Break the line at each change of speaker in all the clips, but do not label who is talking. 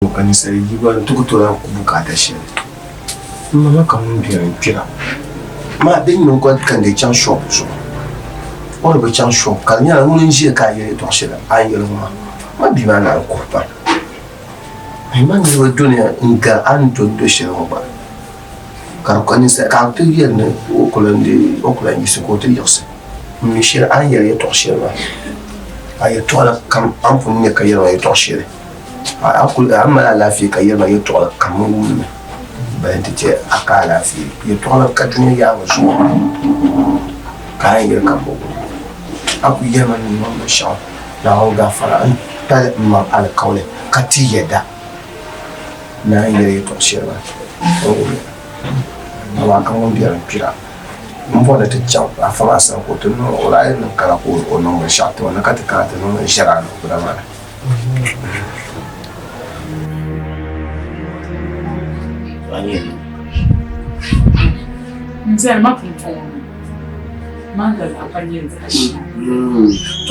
Ka ninsal yi gba n-ti ku tooi lahi ku bukaata shɛli, m ma ma ka ŋun beni n-kpira maa bɛ ni gba ka n di chaŋ shop zuɣu. O ni bi chaŋ shop ka di nyɛla ŋuni n-ʒiya ka a yɛli yɛtɔɣ shɛli a ni yɛli ŋɔ maa, ma bia maa naan kuhi pam. Ma niriba doniya n-gari a ni do shɛli ŋɔ gba. Ka di ka ninsal ka a ti yɛli ni o ku lan deei o ku lan yiɣisi ka o ti yiɣisi m mi shɛli a ni yɛli yɛtɔɣ shɛli maa. A yɛtɔɣili kam a ni pun nya ka yɛli ma yɛtɔɣ shɛli. A kul a ni mali alaafee ka yɛli ma yɛtɔɣili kam n wum li bala nti chɛ a ka alaafee. Yɛtɔɣili ka dunia yaaŋa zuɣu ka a yɛn yɛli ka m bi wum li. A kul yɛli ma ni n niŋ binshɛɣu Naawuni gaafara m-pali m maŋ alikauli ka ti yɛda ni a ni yɛli yɛtɔɣ shɛli maa n wum li. Amaa ka ŋun biɛri n-kpira m bɔri ni ti chaŋ afa maa sani ka o ti niŋ o daa yɛn niŋ kana ka o niŋ binshɛɣu ti ma ni ka ti kana ti niŋ ʒiɛri a niŋgbuna maa ni. To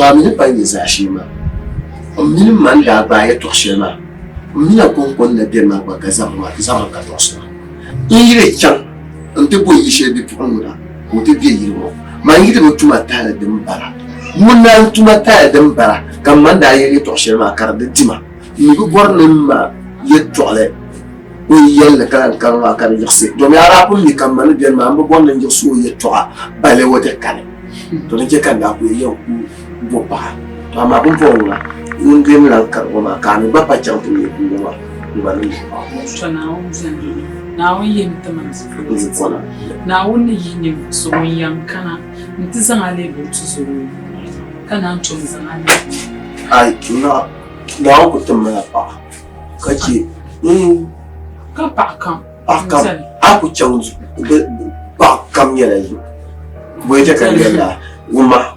a mi ni pa nyɛ zaashee maa, m mini m ma ni daa gbaai yɛtɔɣ shɛli maa, m mi na kɔŋko n na beni maa gba ka zabiri ka tɔɣisi ba. N yi di chaŋ nti bo yi shɛli bipuɣiŋga ka o ti be yili ŋɔ, man yi di bi tuma tahili din bara. Ŋun daa n-tuma tahili din bara ka m ma ni daa yɛli yɛtɔɣ shɛli maa ka di di ma. M mi bi bɔri ni m ma yɛtɔɣili o yi yɛli li ka lan kari maa ka di yiɣisi, domi a daa pun mi ka m ma ni beni maa, m bi bɔri ni n yiɣisi o yɛtɔɣa balle o ti kani. To di chɛ ka n daa kul yɛn ku bo paɣa. To amaa pumpɔŋɔ ŋuna ŋun bɛ ni lan kari ŋɔ maa ka a mi gba pa chaŋ ti nya kuuga maa, n gba ni nya paɣa ŋɔ.
To Naawuni beni. Naawuni yihimi ti ma di Naawuni ni yihi ninvuɣ so ŋun yɛn kana nti zaŋ a leeg o tuzɔro ka naan tom zaŋ a leeg o.
Ai, Naawuni ku tim ma la paɣa ka chɛ n.
Ka paɣa kam.
Paɣa kam, a ku chaŋ paɣa kam nyɛla bɔyi chɛ ka n yɛli a, wumma.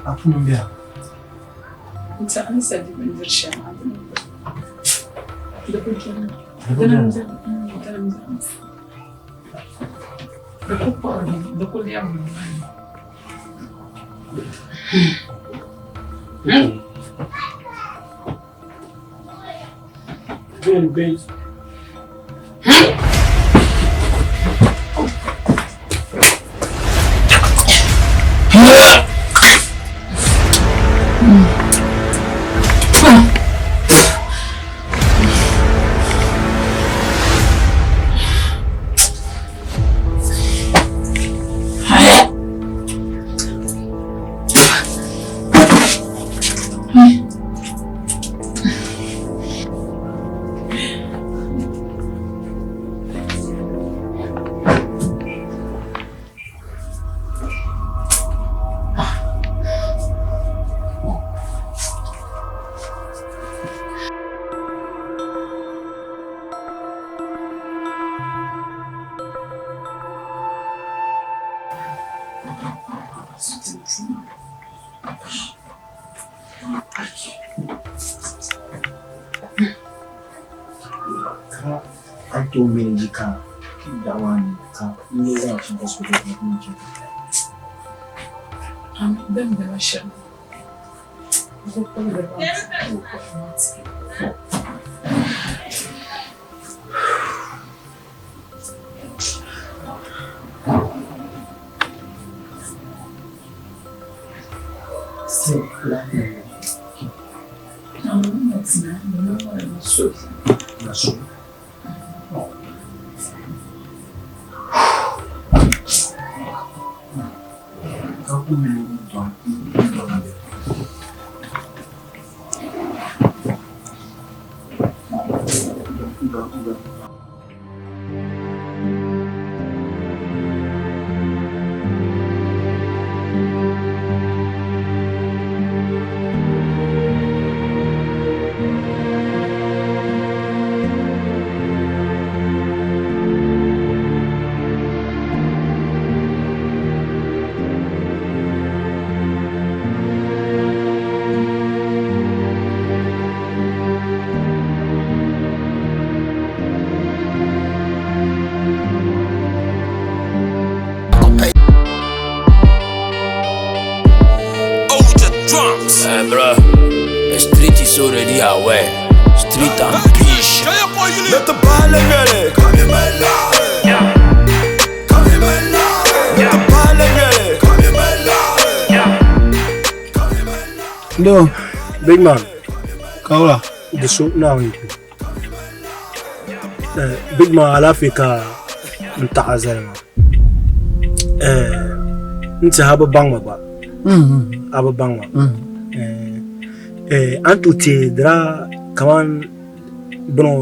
A puni m-bɛni.
N-tɛha ni sa di bindiri shɛli maa dini m-bala. Di bi dɔni. Dini m-bɛni. Dini m-bɛni. Di ku kpuɣirimi, di ku lɛbigimi maa ni.
Ka a ni tooi manage ka daɣu maa ni ka n lee zaŋ shɛŋa ka so
A mi bɛn bala shɛm. Bɛ kpabiri ba nti.
Hey, bro, the street is already aware. Street ambition.
Ndo,
Big man,
kawula.
di so Naawuni ku. Eh, Big man, alaafee ka n taɣa zali maa. Eh, n tiɛha a bi baŋ ma gba. A bi baŋ ma. Eh, eh, a ni tooi teei di daa kaman bini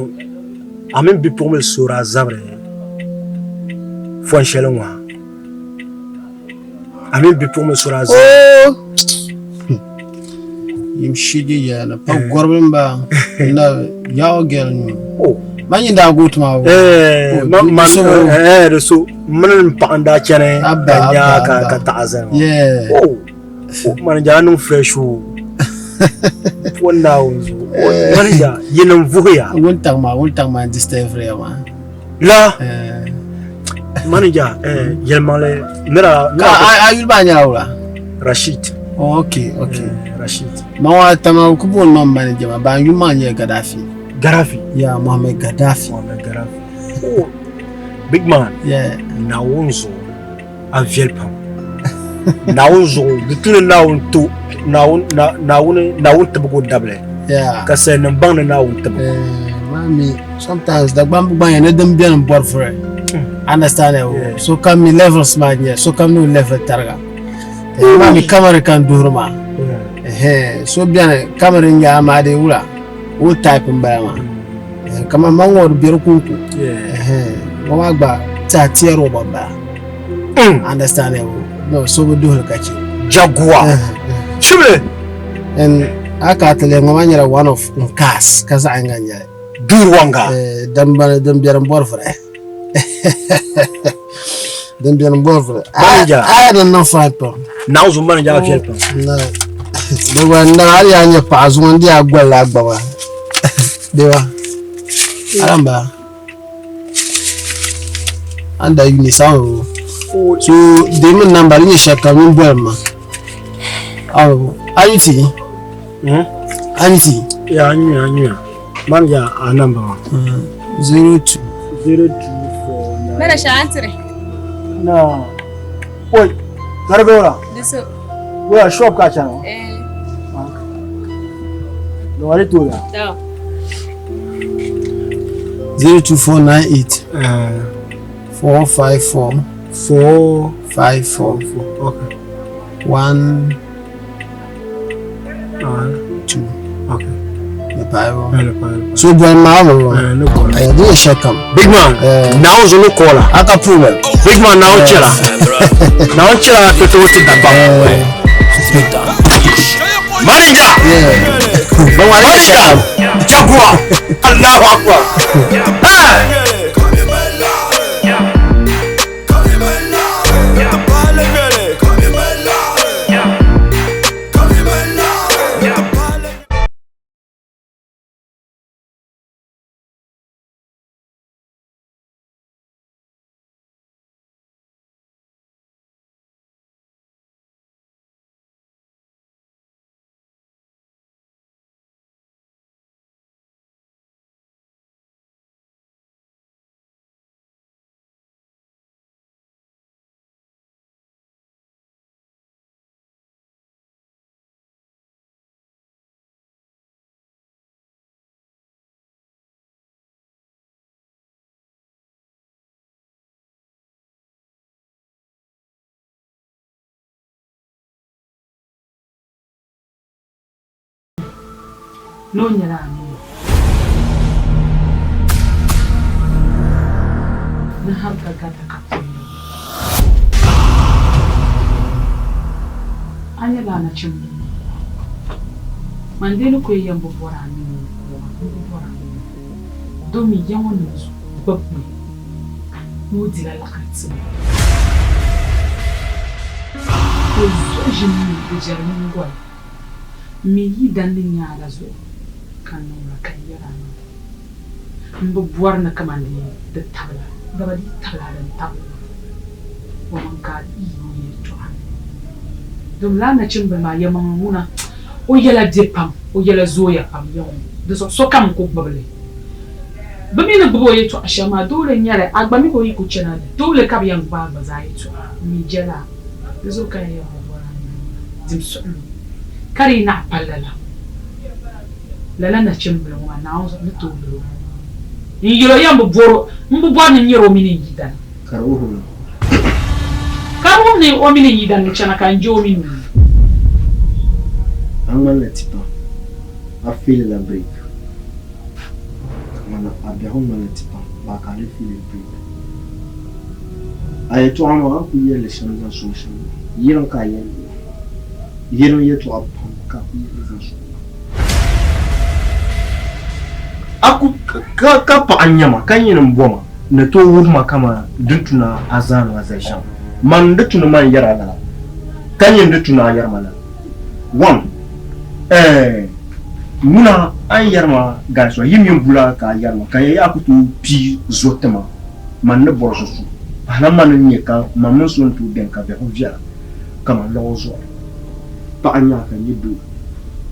a mini bipuɣimbila so daa zabiri fɔn shɛli ŋɔ ha. A mini bipuɣimbila so daa zabiri.
Oh! Yim shiji ya na pa gɔribi n ba na yaw gɛl nyu.
Oh.
Ma nyin daa gooti maa wo.
Eh,
Oh,
ma ma
so
eh, di so mini n paɣa n daa chani
Abba,
ka nya
abba,
ka
abba.
ka taɣa zali maa.
Yeah.
Oh, oh, manager a niŋ fresh o. O Naawuni zuɣu. Oh, manager yinim vuhiya.
Wuntaŋ maa, wuntaŋ maa n disturb ya maa.
La
Eh.
manager eh, yɛlimaŋli nira
Ka a a yuli maa nyɛla wula?
Rashid.
Oh, okay, okay.
Eh, Rashid.
Ma wa tama ku booni ma manager maa, ban yuli maa nyɛla Gaddafi.
Gaddafi.
Yeah, Muhammad Gaddafi.
Muhammad Gaddafi. Oh, big man.
Yeah.
Naawuni zuɣu a viɛli pam. Naawuni zuɣu di tu ni Naawuni to Naawuni na- Naawuni Naawuni tibigi o dabili
Yeah.
ka salinim baŋ ni Naawuni tibigi.
Eh, mami, sometimes Dagbamb gba nyɛ ni din beni bɔri vuri. Understand eh?
Yeah.
So kam mi levels maa nyɛ, so kam ni o level tariga. Eh, mami kamari kan duhiri maa. Eh, so beni kamari n-nyɛ amaa dee wula, o type m-bala maa. Eh, kaman ma ŋɔ di beri kunku.
Yeah.
Eh, ŋɔ maa gba tiɛha tiɛri o gba m-bala. Understand eh? No, so bi duhiri ka che.
Jaguar.
Eh,
Shibli.
And a ka ti lihi ŋɔ maa nyɛla one of n cars ka zaɣ yinga n-nyɛli.
Duhiri wanga.
Eh, din bani din beni m-bɔri vuri. Din beni m-bɔri vuri.
Manager.
A yɛn niŋ fine pam.
Naawuni zuɣu manager a viɛli pam.
Na di gba n daŋ hali yaa nyɛ paɣa zuŋɔ n di yaa gɔli a gbaba. Dewa. Alamba. An da yuni sa o. So deemi namba di nyɛ shɛli kam nyin boli ma. Awo ayi ti. Ayi ti.
Ya anyu anyu. Manager a namba maa.
02
0249.
Mana shantire.
Na. Oi, Gargora.
Diso.
Waya shop ka chana.
Eh,
No wale to ya.
dawa.
02498
Eh,
454
4
54
4. Okay.
1
2. Okay.
Ni paɣaba.
Hello, hello.
So boli maa mi
Eh, no problem.
Eh, di nyɛ shɛli kam.
Big man,
Eh.
now zo no caller.
A ka problem.
Big man now chela. Now chela to to to da
Street ambition.
Manager,
Yeah.
manager, Jaguar. Allahu Akbar. Hey.
Ni o nyɛla a mini o. Ni hal ka garita ka pɔi ni o. A nyɛla a nachimbil ni kuɣa. Man dee ni ku yi yɛn bi bɔri a mini o kuɣa, m bi bɔri a mini o. Domi ya ŋɔ nim gbubi mi ni o dila liɣiri ti ma. O zuɣu ʒimi mi di jɛri nyingoli. M mi yi dan ni nya a la zuɣu ka n niŋ ba ka n yɛr a maa. M bi bɔri ni kaman di di tabila, dama di yi tabila a din tabili maa, o mini ka a yi o yɛltɔɣa. Domi lala nachimbila maa yɛlimaŋli ŋuna, o yɛla be pam, o yɛla zooya pam ya ŋɔ, di zuɣu sokam n-ku gbibi li. Bɛ mi ni gbibi o yɛltɔɣa shɛm maa, doole n-nyɛ li, a gba mi ka o yi ku chana, doole ka bɛ yɛn gbaai gba zaa yɛltɔɣa m-mi jɛla a. Di zuɣu ka n yɛn bi bɔri a ni a dim suɣilo, ka di yi naɣ pa lala, lala nachimbila ŋɔ maa Naawuni zuɣu ni tooi yɛl o. N yɛl o yɛn bi bɔr o, m bi bɔri ni n nyari o mini n yidana.
Ka di wuhi ni.
Ka di wuhi ni o mini n yidana ni chana ka n je o mini o.
A ŋmanila tipa, a feelila break. Kamani a biɛhigu ŋmanila tipa, baa ka a lee feeli break. A yɛtɔɣa maa, a ni kul yɛli li shɛm zaŋ sɔŋ shɛm maa, yiriŋ ka a yɛli li maa. Yiriŋ yɛtɔɣa pam ka a kul yɛli li zaŋ sɔŋ maa. A ku ka paɣa n-nya ma, ka nyini m-bo ma ni tooi wuhi ma kaman di ni tu ni a zaani ma zali shɛm. Man di tu ni man yɛr a lala, ka nyini di tu ni a yɛri ma lala. One, Ɛɛh, ŋuna a ni yɛri ma galisi maa, yi mini bula ka a yɛri ma, ka ya yaa ku tooi pii zo ti ma, man ni bɔri zo so. Pahila mani n-nyɛ ka man mini so ni tooi beni ka biɛhigu viɛla kaman lɔɣu zuɣu paɣa n-nyɛ a ka n nyɛ doo.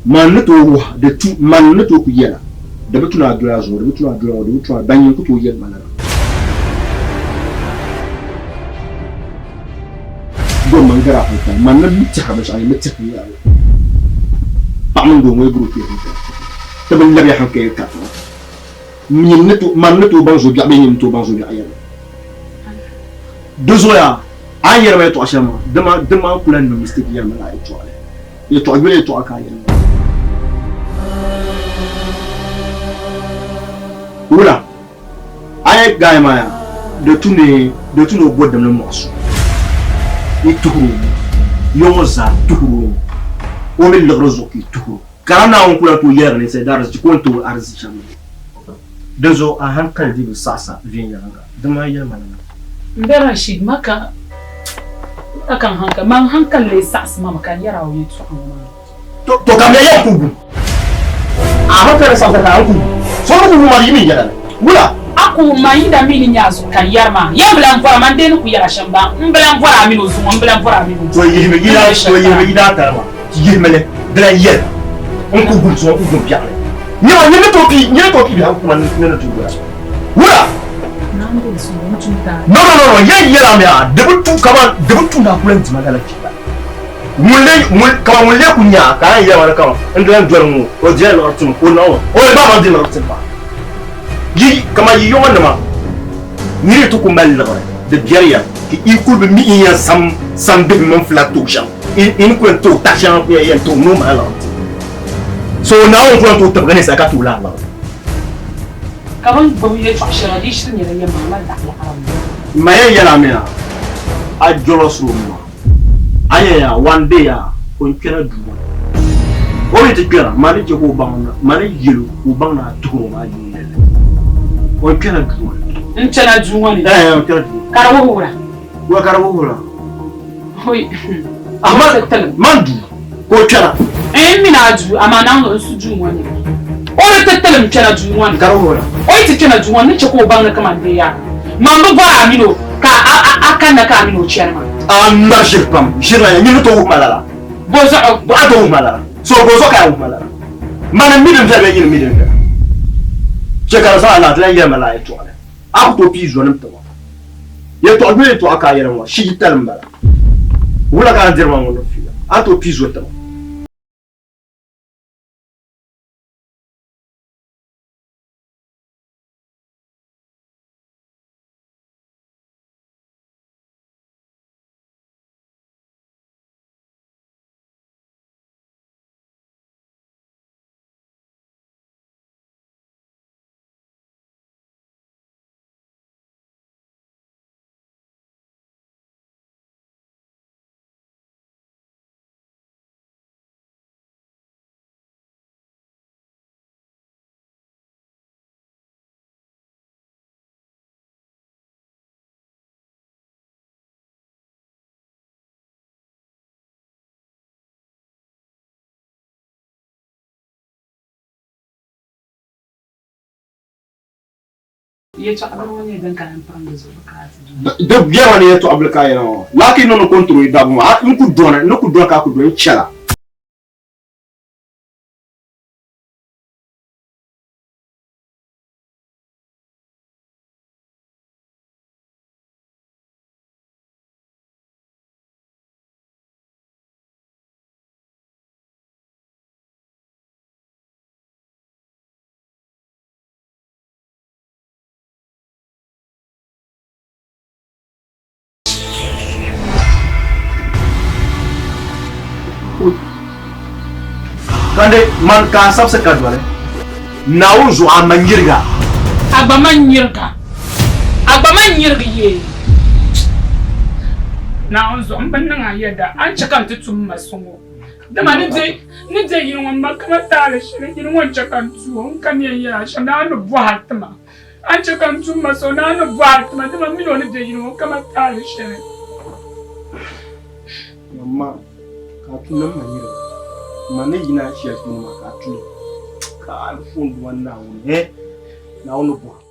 Man ni tooi wuhi di tu, man ni tooi ku yɛla, di bi tu ni a doli a zuɣu, di bi tu ni a doli ŋɔ, di bi tu ni a, ban yɛn ku tooi yɛli ma lala. Gom man gari a hankali, man ni mi tɛhiri binshɛɣu, nyɛ mi tɛhiri yɛla la. Paɣa mini doo ŋɔ yi gari o kpee hankali, ti bi labiya hankali katiŋa. Nyin ni tooi, man ni tooi baŋ zo biɛɣu bee nyin ni tooi baŋ zo biɛɣu yɛli. Di zuɣu yaa, a ni yɛri ma yɛtɔɣa shɛli maa, dama dama n ku lahi niŋ mistake yɛri ma lala yɛtɔɣali. Yɛtɔɣa yoli yɛtɔɣa ka a yɛli ma. Wula? A yɛ guy maa yaa, di tu ni di tu ni o bo dimli mɔɣiso. Yi tuhiri o mi, ya ŋɔ zaa tuhiri o mi. O mi liɣiri zuɣu ka yi tuhiri o. Ka a Naawuni ku lahi tooi yɛligi ninsal daarzichi ka o ni ti o arzichi shɛm la. Dinzuɣu a hankali dii bi saɣisa viɛnyɛliŋga, dama yɛlimaŋli.
M be Rashid, ma ka a ka n hankali, man hankali lee saɣisi ma mi ka n yɛr a o yɛtɔɣa ŋɔ maa.
To ka m yɛn ku gu. A hankali ni saɣisa ka a ni ku gu. So ni ku gu ma di yi mi n yɛla ni. Wula?
A ku wum ma, n yi daa mi ni nya a zuɣu ka n yɛri maa. Yɛn bi lan bɔra, man dee ni ku yɛr a shɛm baŋ. M bi lan bɔra a min o zuŋɔ, m bi lan bɔra a min o
To yihimi yi daa, to yihimi yi daa tali maa. Yihimi li, di lan yɛli ma, N ku gum zuŋɔ, n ku gum biɛɣuni. Nyama, nyini ni tooi pii, nyini ni tooi pii biɛhigu kuma ni ni tooi gula. Wula? No, no, no, no, yɛn yɛla mi a, di bi tu kaman, di bi tu ni a ku lan di ma lala fiila. Ŋun lee, ŋun, kaman ŋun lee ku nya a, ka a yɛn yɛli ma ni kaman n di lan doli ŋ-ŋɔ, o dila liɣiri ti ma, o naɣ ma, o yi baɣa ma di liɣiri ti ma. Yi, kaman yi yɔŋɔnima, nir yi ti ku mali liɣiri, di biɛriya, ti yi kul bi mi n yɛn sam sam bihi mini fila tooi shɛm. N ni ku yɛn tooi tahi shɛŋa ku yɛn tooi ni o mali liɣiri ti. So Naawuni ku yɛn tooi tibigi ninsal ka ti o lala liɣiri.
Ka bɛ ni gbubi yɛtɔɣ shɛŋa di shiri nyɛla yɛlimaŋli la daɣi liɣiri
m ma yɛn yɛl a mi a, a jealous o mi maa. A yɛn yaa one day a o ni kpɛra duu ŋɔ ni. O mi ti kpɛra, ma ni chɛ ka o baŋ na, ma ni yɛl o ka o baŋ ni a tuhir o maa yuun yɛlli. O ni kpɛra duu ŋɔ ni.
N kpɛla duu ŋɔ ni?
Ɛɛh, o ni kpɛra duu ŋɔ ni.
Ka di wuhi wula?
Wula ka di wuhi wula?
Hoi.
Ama man duu ka o kpɛra.
N mini a duu, amaa Naawuni n su duu ŋɔ ni. O di ti tilim kpɛna duu ŋɔ ni.
Ka di wuhi wula?
O yi ti kpɛna duu ŋɔ ni, n ni chɛ ka o baŋ ni kaman dee yaa. Man bi bɔri a min o, ka a kanna ka a min o chani maa.
A ŋmari ʒiri pam, ʒiri la nyini ni tooi wuhi ma lala.
Bɔzuɣu?
Bɔ a tooi wuhi ma lala? So bɔzuɣu ka a wuhi ma lala? Mani m-mi din viɛla bee nyini m-mi din viɛla? Chɛ ka di zaŋ a lahi ti lan yɛli ma lala yɛtɔɣili. A ku tooi pii zɔnim ti ma. Yɛtɔɣ yoli yɛtɔɣa ka a yɛli ŋɔ, shijitali m-bala. Wula ka a ni diri ma ŋɔ niŋ fiila? A ni tooi pii zo ti ma.
Yɛtɔɣa bili ŋɔ nyɛla din kana m-pirim di zuɣu ka a ti doli.
Di biɛri ni yɛtɔɣa bili ka a yɛla ŋɔ. Laaki niŋ ni control yi dabba maa, n ku dɔni, n ni ku dɔni ka a ku dɔni, n chɛla. Kande man ka a sabisi ka doli Naawuni zuɣu a ma nyiriga.
A gba man nyiriga. A gba man nyirigi yee. Naawuni zuɣu m bi niŋ a yɛda a ni chɛ ka n ti tum ma so ŋɔ. Dama ni bɛ ni bɛ yini ŋɔ m ma kama taali shɛli yini ŋɔ n-chɛ ka n tu o n ka ni yɛn yɛl a shɛm ni a ni bɔhi a ti ma. A ni chɛ ka n tum ma so ni a ni bɔhi a ti ma dama m min o ni bɛ yini ŋɔ kama taali shɛli.
Ma ka a tu ni m ma niriba ma ni yina shɛli puuni maa ka a tu li ka a foon duwa Naawuni, eh Naawuni ni bɔhi.